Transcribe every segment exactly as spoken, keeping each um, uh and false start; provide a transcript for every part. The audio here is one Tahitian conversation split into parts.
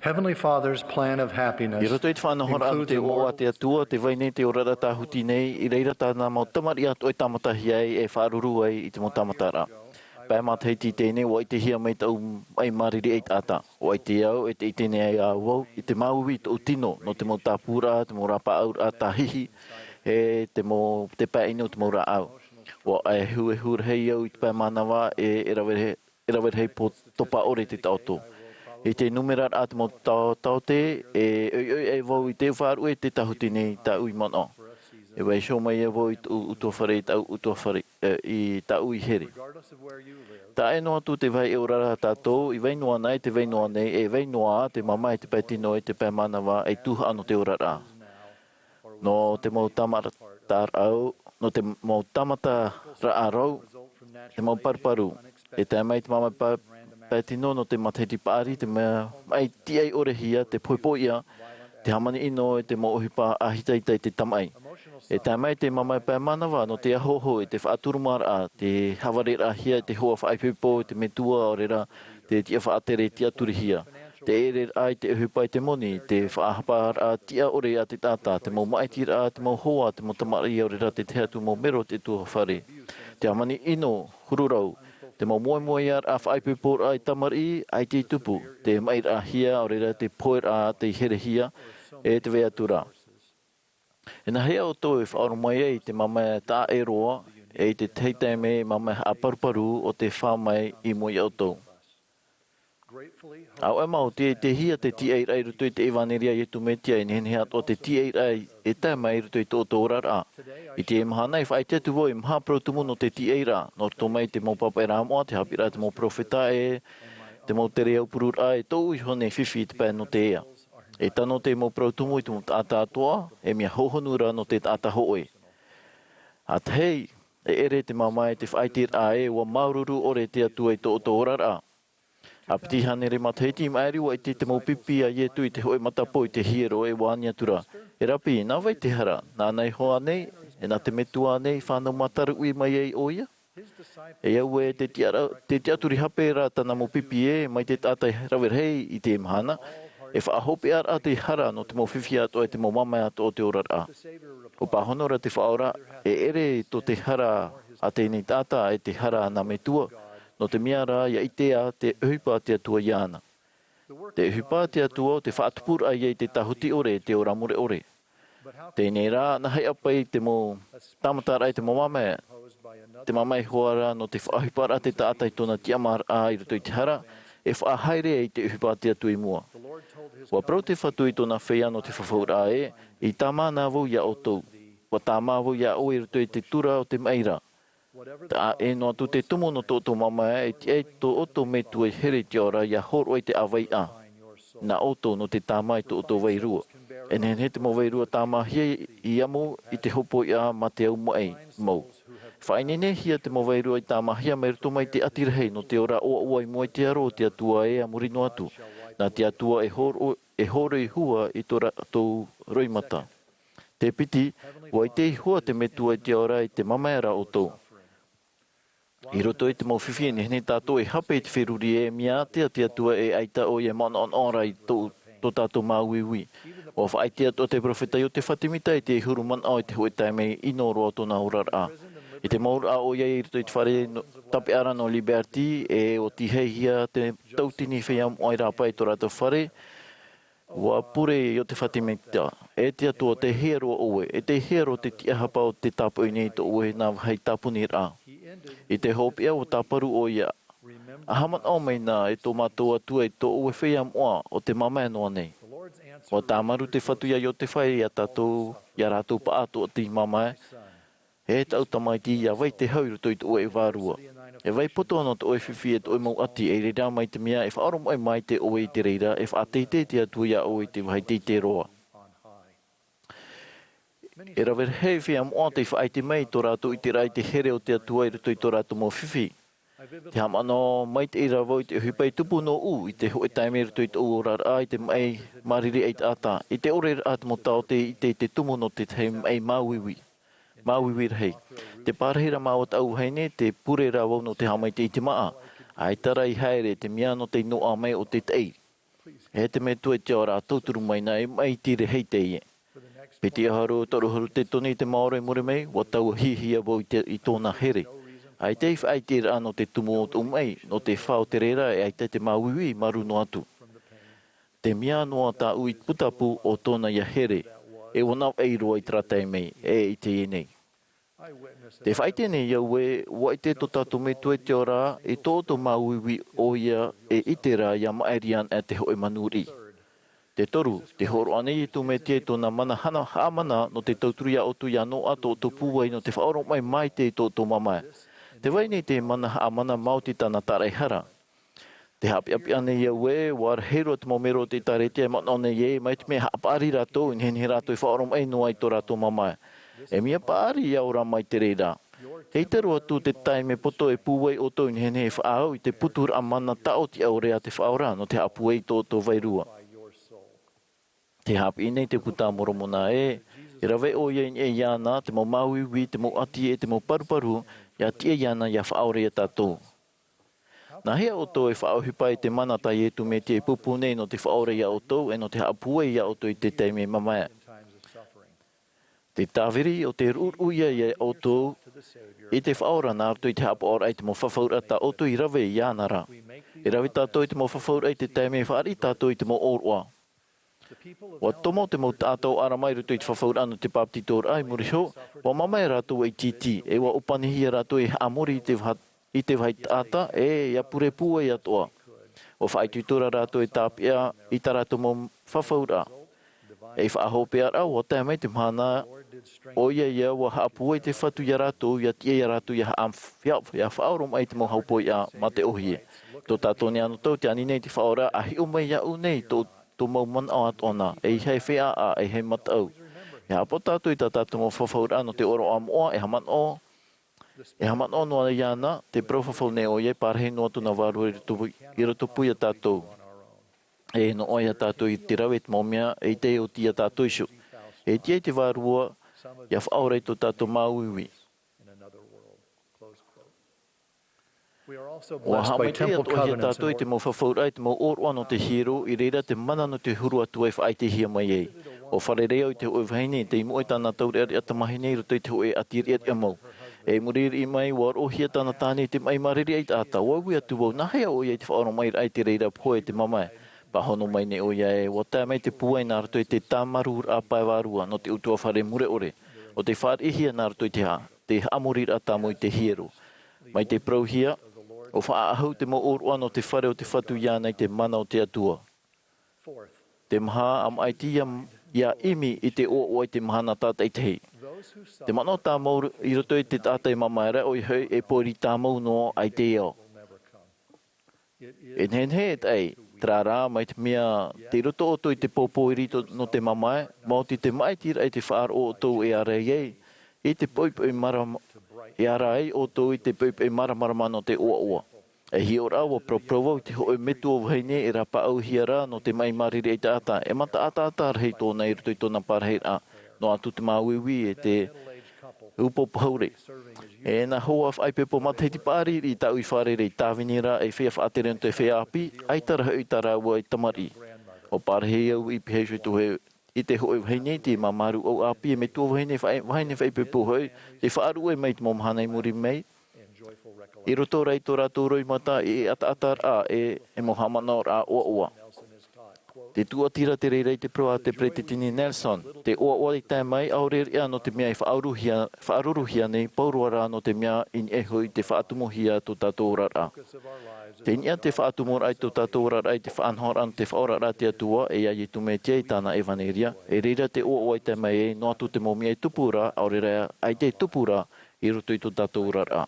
Heavenly Father's plan of happiness I roto i te faʻanahoraʻa o te includes a ʻoaʻoa moral a te Atua, tē vai nei te oraraʻa tāhuti nei, i reira tāna mau tamariʻi atoʻa e tāmataʻi ai, e faʻaruru ai i te mau tāmataraʻa. Pae matahiti i teie nei, ʻua ʻitehia mai tāʻu maʻi māriri ʻaitaʻata. ʻUa ʻite au, e tē ʻite nei ai au, i te māuiui i tōʻu tino, nō te mau tāpūraʻa, te mau rāpaʻauraʻa tāhihi, e te mau, te pae ʻino, te mau rāʻau. ʻUa ʻehuʻehu rahi au i te pae mānava, e, e rave rahi e rave rahi pō topa ʻore te taʻoto. I te numeraraʻa te mau tao-, taote, e ʻoiʻoi ai vau i te faʻaruʻe te tāhuti nei tāʻu i manaʻo. E vaiiho mai ai vau i tōʻu ʻutuāfare, i tāʻu ʻutuāfare, e, i tāʻu i here. Taʻa ʻē noa atu te vāhi e ora ra tātou, i vai noa na, i te vai noa nei, e vai noa ā te mamae, te pae tino, e te pae mānava, e tuhaʻa nō te oraraʻa. Nō te mau tāmataraʻa rau, nō te mau tāmataraʻa rau, te mau paruparu. E tae mai te mamae pa-, pae tino nō te matahiti paʻari, te mea maʻi tiʻai ʻore hia, te poʻipoʻia, te hāmani ʻino, e te mau ʻohipa ʻāhitaʻita i te tamaʻi. E tae mai te mamae pae mānava nō te ahoaho, e te faʻaturumāraʻa, te hāvareraʻahia, te hoa faʻaipoipo, te metua, ʻaore rā, te tiʻa faʻatere, tiʻaturihia. Te ʻereraʻa i te ʻohipa, i te moni, te faʻahaparaʻa tiʻa ʻore a te taʻata, te mau māʻitiraʻa, te mau hoa, te mau tamariʻi, ʻaore rā te tahi atu mau mero o te ʻutuāfare. Te hāmani ʻino, huru rau, te mau moemoeāraʻa faʻaipoiporaʻa i tamariʻi, ʻaita i tupu, te maʻiraʻahia, ʻaore rā te poeraʻa, te herehia, e te vai atu ra. E nāhea ʻoutou e faʻaʻoromaʻi ai i te mamae taʻa ʻē roa, e i te tahi taime mamae haʻaparuparu ʻo tē fā mai i mua ia ʻoutou? ʻAuē maoti, e ʻitehia te tiʻairaʻa i roto i te ʻevanelia a Iesu Mesia, e nehenehe atoʻa te tiʻairaʻa e tae mai i roto i tō ʻoutou oraraʻa. I teie mahana e faʻaʻite atu vau i te maha parau tumu nō te tiʻairaʻa, nō roto mai i te mau pāpaʻiraʻa moʻa, te haʻapiʻiraʻa a te mau perofeta, e te mau tere aupururaʻa, e tōʻu iho nei fifi i te pae nō te ea. E tano te mau parau tumu i te mau taʻata atoʻa, e mea hohonu ra nō te taʻata hōʻē. ʻA tahi, e ʻere te mamae te faʻaʻiteraʻa ē, ʻua māuruuru ʻore te Atua i tō ʻoutou oraraʻa. ʻA piti hānere matahiti i maʻiri, ʻua ʻite te mau pipi a Iesu i te hōʻē matapō i te hiero, e ʻua ani atu ra: E Rapi, nā vai te hara? Nāna iho ānei, e nā te Metua ānei i fānau mātaraʻi mai ai ʻoia? E au ē, te tiʻa-, te tiʻaturi hape ra tāna mau pipi ē, mai te taʻata e rave rahi i teie mahana, e faʻahopeʻa ra te hara nō te mau fifi atoʻa, e te mau mamae atoʻa o te oraraʻa. ʻUa pāhono ra te Faʻaora, e ʻere tō te hara a teie nei taʻata, e te hara a nā Metua, nō te mea ra, ʻia ʻite ā te ʻohipa a te Atua iāna. Te ʻohipa a te Atua ʻo te faʻatupuraʻa ïa i te tāhuti ʻore, te ora mure ʻore. Teie nei rā, nāhea paʻi te mau tāmataraʻa, e te mau mamae, te mamae hoʻi ra nō te faʻaʻohiparaʻa a te taʻata i tōna tiʻamāraʻa i roto i te hara, e faʻahaere ai i te ʻohipa a te Atua i mua. ʻUa parau te Fatu i tōna feiā nō te fafauraʻa ē: I tāmā na vau ia ʻoutou. ʻUa tāmā vau ia ʻoe i roto i te tura o te maʻi ra. Taʻa ʻē noa atu te tumu nō tō ʻoutou mamae, e tiʻa i tō ʻoutou Metua i here i te ao ra ʻia hōroʻa i te ʻāvaʻe. Nā ʻoutou nō te tāmā i tō ʻoutou vairua. E nehenehe te mau vairua tāmāhia i ʻamu i te hopoiʻa mā te au maʻi mau. Faʻaineinehia te mau vairua i tāmāhia mai roto mai i te ʻati rahi nō te ora ʻoaʻoa i mua i te aro o te Atua ē a muri noa atu. Nā te Atua e hōro-, e hōroʻa i hua i tō rātou roimata. Te piti, ʻua ʻite i hua te Metua i te ao ra i te mamae ra ʻoutou. I roto i te mau fifi e nehenehe tātou e hape i te feruri ē, mea ātea te Atua e ʻaita ʻoia e manaʻonaʻo ra i tō, tō tātou māuiui. ʻUa faʻaʻite atoʻa te perofeta Iosepha Semita i te huru manaʻo i te hōʻē taime ʻino roa o tōna oraraʻa. I te mau oraraʻa ʻoia i roto i te fare nō, tāpeʻa ra nō Liberty, e ʻua tīhaihia te tauatini feiā moʻa i rāpae i tō rātou fare, ʻua pure Iosepha Semita: E te Atua, tei hea roa ʻoe? E tei hea roa te tiʻahapa o te tāpoʻi nei i tō ʻoe nā vāhi tāponiraʻa? I te hopeʻa, ʻua tāparu ʻoia: ʻA haʻamanaʻo mai na, e tō mātou Atua, i tō ʻoe feiā moʻa ʻo te mamae noa nei. ʻUa tāmaru te Fatu ia Iosepha, ia tātou, ia rātou paʻatoʻa te mamae: E tāʻu tamaiti, ʻia vai te hau i roto i tō ʻoe vārua. E vai poto ana tō ʻoe fifi, e tō ʻoe mau ʻati, e reira mai te mea e faʻaʻoromaʻi maite ʻoe i te reira, e faʻateitei te Atua ia ʻoe i te vāhi teitei roa. E rave rahi feiā moʻa tei faʻaʻite mai i tō rātou ʻiteraʻa i te here o te Atua i roto i tō rātou mau fifi. Tē haʻamanaʻo maitaʻi ra vau i te ʻohipa i tupu nōʻu i te hōʻē taime i roto i tōʻu oraraʻa i te maʻi māriri ʻaitaʻata, i te ʻoreraʻa a te mau taote i ʻite i te tumu nō te tahi maʻi māuiui, māuiui rahi. Tē pārahi ra māua tāʻu vahine, tē pure ra vau nō te haʻamaitaʻi i te māʻa. ʻAita rā i haere, te mea nō te noaʻa mai o te taʻi. E te Metua i te ao ra, tauturu mai na e maʻiti rahi teie. Piti ʻahuru, toru ʻahuru te tone i te maoro i muri mai, ʻua taua hiahia vau i te, i tōna here. ʻAita i faʻaʻiteraʻa nō te tumu o tōʻu maʻi, nō te fā o te reira, e ʻaita te māuiui i maru noa atu. Te mea noa tāʻu i putapū o tōna ia here, e ʻua navaʻi roa i terā taime, e i teie nei. Te faʻaʻite nei au ē, ʻua ʻite tō tātou Metua i te ao ra, i tō ʻoutou māuiui ʻoia e ʻite ra ʻia maʻiri ana te hōʻē manuʻariʻi. Te toru, tē hōroʻa nei Iesu Mesia i tōna mana hana, haʻamana nō te tauturu ia ʻoutou ʻia noaʻa tō ʻoutou pūai nō te faʻaoromaʻi maitaʻi i tō ʻoutou mamae. Tē vai nei te mana haʻamana maoti tāna tāraʻehara. Tē haʻapeʻapeʻa nei au ē, ʻua rahi roa te mau melo o te ʻĒtārētia e manaʻo nei ē, mai te mea haʻapaʻari rātou, i nehenehe rātou e faʻaoromaʻi noa i tō rātou mamae. E mea paʻari ʻia ora mai te reira. ʻEita roa atu te taime poto e pūai ʻoutou i nehenehe e faʻaau i te puturaʻa mana tāʻotiʻa ʻore a te Faʻaora nō te haʻapūai i tō ʻoutou vairua. Tē haʻapiʻi nei te Puta a Moromona ē, e rave ʻoia i niʻa iāna, te mau māuiui, te mau ʻati, e te mau paruparu, ʻia tiʻa iāna ʻia faʻaora ia tātou. Nāhea ʻoutou e faʻaʻohipa i te mana tā Iesu Mesia i pūpū nei nō te faʻaora ia ʻoutou, e nō te haʻapūai ia ʻoutou i te taime mamae? Te tāviri ʻo te ruʻuruʻu ia ia ʻoutou i te Faʻaora nā roto i te haʻapaʻoraʻa i te mau fafauraʻa tā ʻoutou i rave iāna ra. E rave tātou i te mau fafauraʻa i te taime e fāriʻi tātou i te mau ʻōroʻa. ʻUa tomo te mau taʻata o ʻArama i roto i te fafauraʻa nō te bāpetizoraʻa i muri iho, ʻua mamae rātou ʻītītī, e ʻua ʻōpanihia rātou e haʻamori i te vaha, i te vāhi taʻata, e ʻia pure pūai atoʻa. ʻUa faʻaitoito rā rātou e tāpeʻa i tā rātou mau fafauraʻa. E faʻahopeʻaraʻa, ʻua tae mai te mahana, ʻoia ia ʻua haʻapūai te Fatu ia rātou, ʻia tiʻa ia rātou ʻia haʻa-, ʻia, ʻia faʻaoromaʻi i te mau haupoiʻa mā te ʻōhie. Tō tātou nei anotau, tē ani nei te Faʻaora, ʻa hiʻo mai iāʻu nei tō, tō mau manaʻo atoʻa na, ʻeiaha e feiā, ʻeiaha e mataʻu. E haʻapaʻo tātou i tā tātou mau fafauraʻa nō te ʻōroʻa moʻa, e haʻamanaʻo, e haʻamanaʻo noa iāna, te parau fafau nei ʻoia, e parahi noa tōna Vārua i roto, i rotopū ia tātou. E noaʻa ia tātou i te rave i te mau mea, ʻeita e oti ia tātou iho. E tiʻa i te Vārua, ʻia faʻaora i tō tātou māuiui. ʻUa haʻamaitaʻi atoʻahia tātou i te mau fafauraʻa, i te mau ʻōroʻa nō te hiero, i reira te mana nō te huru atu e faʻaʻitehia mai ai. ʻUa fārerei au i te hōʻē vahine, tei mua i tāna taureʻareʻa tamāhine i roto i te hōʻē ʻati reʻareʻa mau. E muri riʻi mai, ʻua roʻohia tāna tāne i te maʻi māririʻi taʻata. ʻUa ui atu vau, nāhea ʻoia i te faʻaoromaʻiraʻa i te reira pohe e te mamae. Pāhono mai nei ʻoia ē, ʻua tae mai te pūai nā roto i te tāmarūraʻa pae vārua nō te ʻutuāfare mure ʻore. ʻO tē fāriʻihia nā roto i te ha-, te haʻamoriraʻa tāmau i te hiero. Mai te parauhia, ʻua faʻaʻahu te mau ʻōroʻa nō te fare o te Fatu iāna i te mana o te Atua. Te maha ʻāmaʻiti ʻia, ʻia ʻimi i te ʻoaʻoa i te mahana tātaʻitahi. Te manaʻo tāmau i roto i te taʻata e mamae ra, ʻoia hoʻi e pōiri tāmau noa ai te ao. E nehenehe e taʻi, terā rā, mai te mea tei roto ʻoutou i te pōpōiri to-, nō te mamae, maoti te maʻitiraʻa i te faʻaroʻo ʻoutou e ārai ai, i te poʻipoʻi māram-, e ārai ʻoutou i te poʻipoʻi māramarama nō te ʻoaʻoa. E hiʻoraʻa, ʻua paraparau vau i te hōʻē metua vahine e rāpaʻauhia ra nō te maʻi māririʻi taʻata, e mata ʻataʻata rahi tōna i roto i tōna parahiraʻa, noa atu te māuiui e te upoʻo pahure. E nā hoa faʻaipoipo matahiti paʻari riʻi tāʻu i fārerei, tāvini rā ei feiā faʻatere nō te feiā ʻāpī, ʻaita rā hoʻi tā rāua e tamariʻi. ʻUa parahi au i pihaʻi iho i te hōʻē, i te hōʻē vahine i te māmārū ʻāpī, e metua vahine faʻai-, vahine faʻaipoipo hoʻi, tei faʻaruʻe mai i te mau mahana i muri mai, i roto rā i tō rātou roimata i ʻataʻataraʻa e, e mau haʻamanaʻoraʻa ʻoaʻoa. Te tūʻatira te reira i te parau a te Peretiteni Nelson, te ʻoaʻoa i tae mai, ʻaore reʻa nō te mea e faʻaruruhia, faʻaruruhia nei, pauroa rā nō te mea i niʻa iho i te faʻatumu hia tō tātou oraraʻa. Tei niʻa te faʻatumuraʻa i tō tātou oraraʻa i te faʻanahoraʻa nō te Faʻaoraraʻa a te Atua, e ia Iesu Mesia i tāna ʻevaneria, e reira te ʻoaʻoa i tae mai ai, noa atu te mau mea e tupu ra, ʻaore rā, ʻaita e tupu ra, i roto i tō tātou oraraʻa.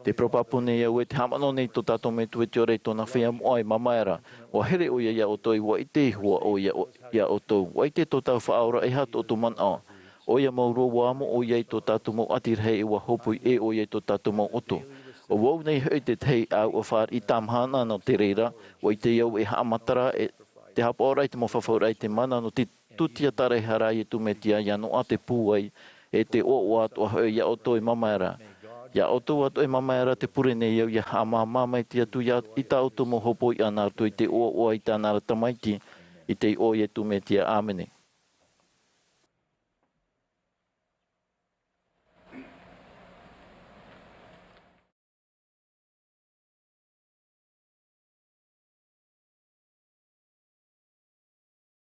Tē parau pāpū nei au ē, tē haʻamanaʻo nei tō tātou Metua i te ora i tōna feiā moʻa e mamae ra, ʻua here ʻoia ia ʻoutou, ʻua ʻite iho ʻoia, ʻo, ia ʻoutou, ʻua ʻite tō tātou Faʻaora e aha tō ʻoutou manaʻo. ʻOia mau roa ʻua amo ʻoia i tō tātou mau ʻati rahi, e ʻua hōpoi ʻē ʻoia i tō tātou mau ʻoto. ʻO vau nei hoʻi te tahi ā, ʻua fāriʻi tāmahana nō te reira, ʻua ʻite au e haʻamatara, e, te haʻapaʻoraʻa i te mau fafauraʻa i te mana nō te tūtia tāraʻehara a Iesu Mesia, ʻia noaʻa te pūai, e te ʻoaʻoa atoʻa hoʻi ia ʻoutou e mamae ra. Ia outou atoʻa e māmae ra te pure nei au ia haʻamāmā mai te Atua i tā outou mau hopoiʻa nā roto i te ʻoaʻoa i tāna ra Tamaiti, i te iʻoa o Iesu Mesia, ʻāmene.